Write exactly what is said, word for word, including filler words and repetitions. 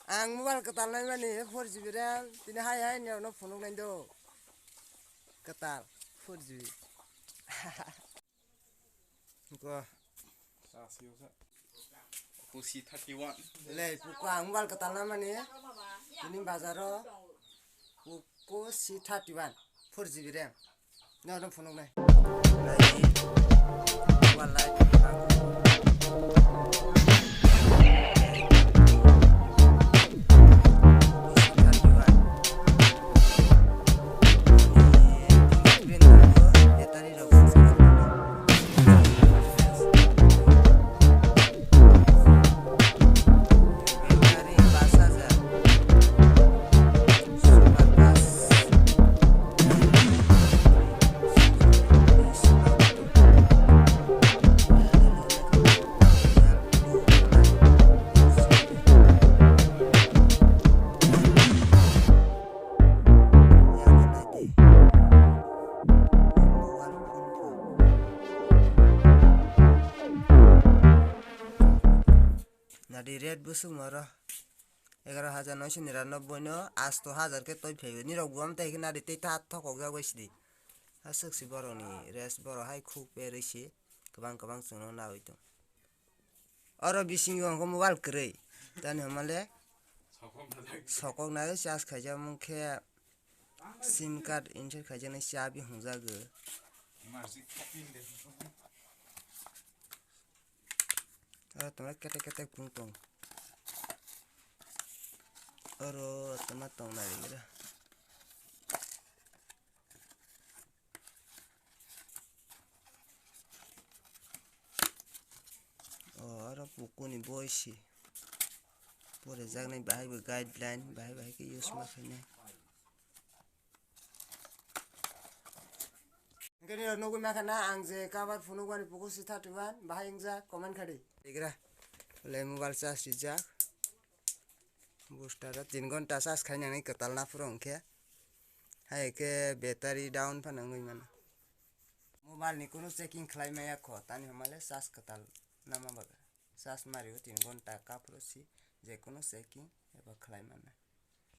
Ang mobile kwtal naimani four G B RAM, tini hai hai nirokno phunuknai do. Kwtal four G B. Go. Poco C thirty-one. Le, Poco ang mobile kwtal naimani. Tini bazaro Poco C thirty-one four G B RAM. No, no, phunuknai. Nadi red busuk moro egaroh hajar noisho niranobboi no asto hajar khe toi phaiwi nirok buam tei khe nadi tei ta thokok jak bai sidi. Aswk si borok ni res borok hai khuk berwi si kwbang kwbang chwngno nawi tong. Oro bisingo hwnkhe mobile kwrwi tani hwnmale sokok nai charge khaijak mung khe sim card insert khaijaknai chabi hwnjago. Oro tongna ketek ketek phung tong. Oro tongna tong nai gira. O oro Poco ni boi si. Pore jaknai bahai bo guideline bahai bahai khe use ma khainai. Hwnkhe nini rok nugwi mankha na ang je cover phunukmani Poco C thirty-one bahai wngjak comment khadi. Tigra le mobile charge rijak. Booster o tin ghonta charge khainani kwtal na phuru hwnkhe. Hai khe battery down phano wngwi mano. Mobile ni kunu checking khlai maya kho tani hwnmale charge kwtal nama bagwi. Charge mario tin ghonta kaphuru si je kunu checking eba khlai mano.